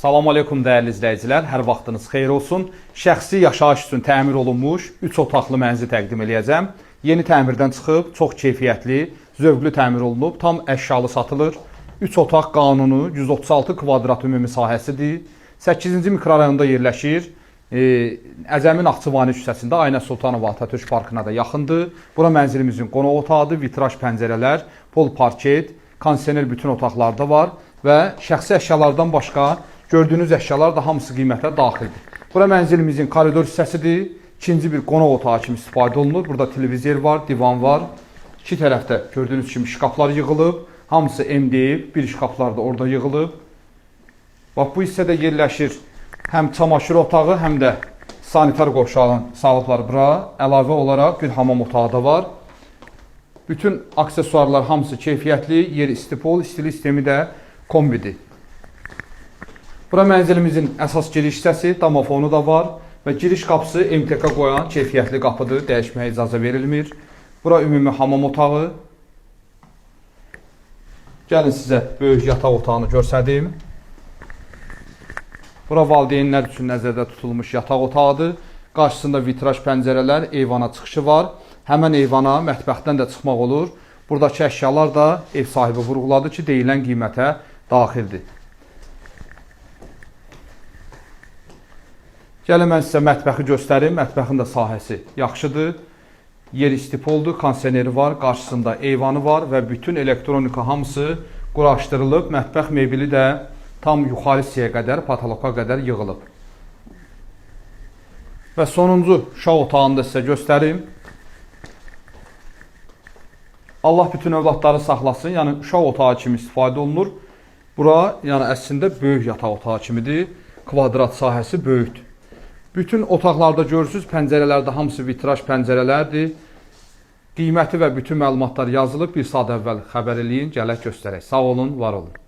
Salam aleykum dəyərli izləyicilər, hər vaxtınız xeyir olsun. Şəxsi yaşayış üçün təmir olunmuş 3 otaqlı mənzil təqdim eləyəcəm. Yeni təmirdən çıxıb, çox keyfiyyətli, zövqlü təmir olunub, tam əşyalı satılır. 3 otaq qanunu 136 kvadrat ümumi sahəsidir. 8-ci mikrorayonda yerləşir. Əcəmi Naxçıvani küçəsində Aynə Sultanova Atatürk Parkına da yaxındır. Bura mənzilimizin qonaq otağıdır, vitraj pəncərələr, pol parket, kondisioner bütün otaqlarda var və şəxsi əşyalardan başqa gördüyünüz əşyalar da hamısı qiymətə daxildir. Bura mənzilimizin koridor hissəsidir. İkinci bir qonaq otağı kimi istifadə olunur. Burada televizor var, divan var. İki tərəfdə gördüyünüz kimi şkaflar yığılıb. Hamısı MDF, bir şkaflar da orada yığılıb. Bax bu hissədə yerləşir həm çamaşır otağı, həm də sanitar qovşağın salıblar bura. Əlavə olaraq bir hamam otağı da var. Bütün aksesuarlar hamısı keyfiyyətli, yer istipol, istilik sistemi də kombidir. Bura mənzilimizin əsas giriş hissəsi, domofonu da var və giriş qapısı MTK qoyan keyfiyyətli qapıdır, dəyişməyə icazə verilmir. Bura ümumi hamam otağı. Gəlin sizə böyük yataq otağını göstərim. Bura valideynlər üçün nəzərdə tutulmuş yataq otağıdır. Qarşısında vitraj pəncərələr, eyvana çıxışı var. Həmən eyvana mətbəxdən də çıxmaq olur. Buradakı əşyalar da ev sahibi vurğuladı ki, deyilən qiymətə daxildir. Gəlin mən sizə mətbəxi göstərim. Mətbəxin də sahəsi yaxşıdır. Yer istipoldur, kondisioneri var, qarşısında eyvanı var və bütün elektronika hamısı quraşdırılıb. Mətbəx mebeli də tam yuxarı hissəyə qədər, patoloka qədər yığılıb. Və sonuncu uşaq otağını da sizə göstərim. Allah bütün övladları saxlasın. Yəni uşaq otağı kimi istifadə olunur. Bura yəni əslində böyük yataq otağı kimidir. Kvadrat sahəsi böyükdür. Bütün otaqlarda görürsüz, pəncərələrdə hamısı vitraj pəncərələrdir. Qiyməti və bütün məlumatlar yazılıb. Bir saat əvvəl xəbər eləyin, gələk göstərək. Sağ olun, var olun.